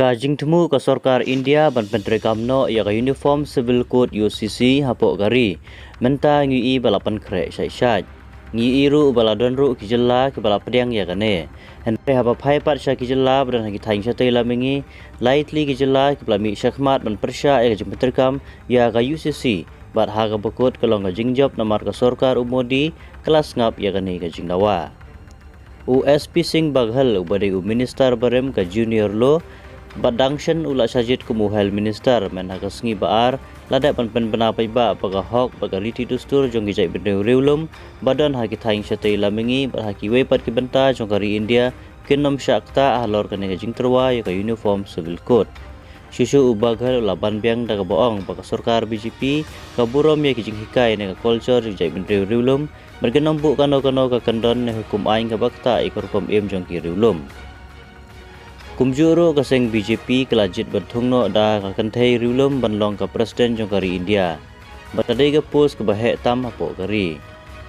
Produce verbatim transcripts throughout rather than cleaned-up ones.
Ka jingthmu ka sorkar India ban pyntreikam noh ïa ka Uniform Civil Code, U C C, hapoh ka ri, mynta ngi ïohi ba la pynkhreh shai shai. Ngi ïohi ruh ba la don ruh ki jylla kiba la pdiang ïa kane. Hynrei haba phai pat sha ki jylla ba don ha ki thaiñ shatei lam mihngi, lai tylli ki jylla kiba la mih shakhmat ban pyrshah ïa ka jingpyntreikam ïa ka U C C, bad ha kaba kut ka long ka jingjop namar ka sorkar u Modi ka la sngap ïa kane ka jingdawa. U S P Singh Baghel, uba dei u minister barim ka Junior Law, bad dang shen u la shah jied kum u Health Minister, mynta ha ka sngi ba ar, la dep ban pynbna paidbah ba ka hok bad ka riti dustur jong ki jaitbynriew riewlum ba don ha ki thaiñ shatei lam mihngi bad ha kiwei pat ki bynta jong ka ri India kin ym shah ktah halor kane ka jingtyrwa ïa ka Uniform Civil Code. Shuh shuh u Baghel u la ban biang da kaba ong ba ka sorkar B J P ka burom ïa ki jinghikai ne ka culture jong ki jaitbynriew riewlum, bad kin ym buh kano kano ka kyndon ne hukum aiñ kaba ktah ïa ka rukom im jong ki riewlum. Kumjuh ruh ka seng B J P ka la jied ban thung noh da ka kynthei riewlum ban long ka president jong ka ri India. Bad ka dei ka post kaba heh tam hapoh ka ri.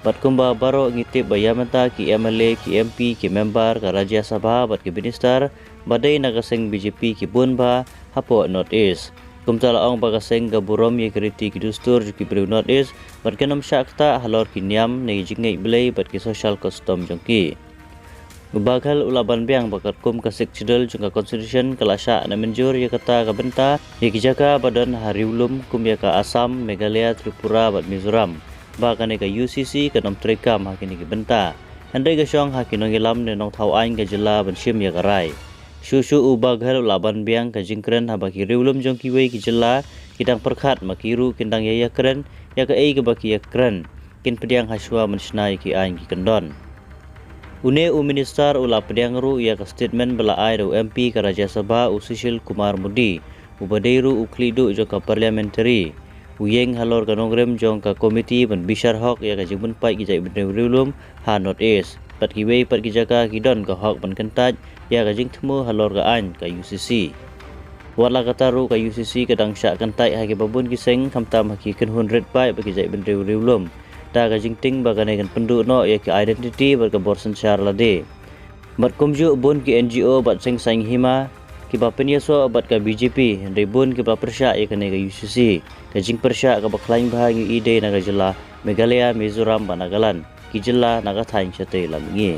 Bad kumba baroh ngi tip ba ïa mynta ki M L A, ki M P, ki member ka Rajya Sabha bad ki minister ba dei na ka seng B J P ki bun bha hapoh North East. Kumta la ong ba ka seng ka burom ïa ki riti ki dustur jong ki briew North East bad kin ym shah ktah halor ki niam ne ki jingngeit Blei bad ki social custom jong ki. U Baghel u la ban biang ba katkum ka Sixth Schedule jong ka Constitution ka la shah na mynjur ïa kata ka bynta ïa ki jaka ba don ha riewlum kum ïa ka Assam, Meghalaya, Tripura bad Mizoram, ba kane ka U C C kan ym treikam ha kine ki bynta. Hynrei ka shong ha ki nongïalam ne nongthaw aiñ ka jylla ban shim ïa ka rai. Shuh shuh u Baghel u la ban biang ka jingkren haba ki riewlum jong kiwei ki jylla ki dang pyrkhat ma ki ruh kin dang ïa ïakren ïa kaei kaba ki ïakren, kin pdiang hashwa ban shna ïa ki aiñ ki kyndon. Une u minister u la pdiang ruh ïa ka statement ba la ai da u M P ka Rajya Sabha u Sushil Kumar Modi, uba dei ruh u khlieh duh jong ka parliamentary, u ïeng halor ka nongrim jong ka komiti ban bishar hok ïa ka jingpynpait ki jaitbynriew riewlum ha North East. Bad kiwei pat ki jaka ki don ka hok ban kyntait ïa ka jingthmu halor ka aiñ ka U C C. Wat la katta ruh ka U C C ka dang shah kyntait ha kiba bun ki seng khamtam ha ki kynhun rit paid bad ki jaitbynriew riewlum da ka jingtieng ba kane kan pynduh noh ïa ki identity bad ka bor synshar lade. Bad kumjuh bun ki N G O bad seng saiñ hima kiba pynïasoh bad ka B J P, hynrei bun kiba pyrshah ïa kane ka U C C. Ka jingpyrshah kaba khlaiñ bha ngi ïohi dei na ka jylla Meghalaya, Mizoram bad Nagaland, ki jylla na ka thaiñ shatei lam mihngi.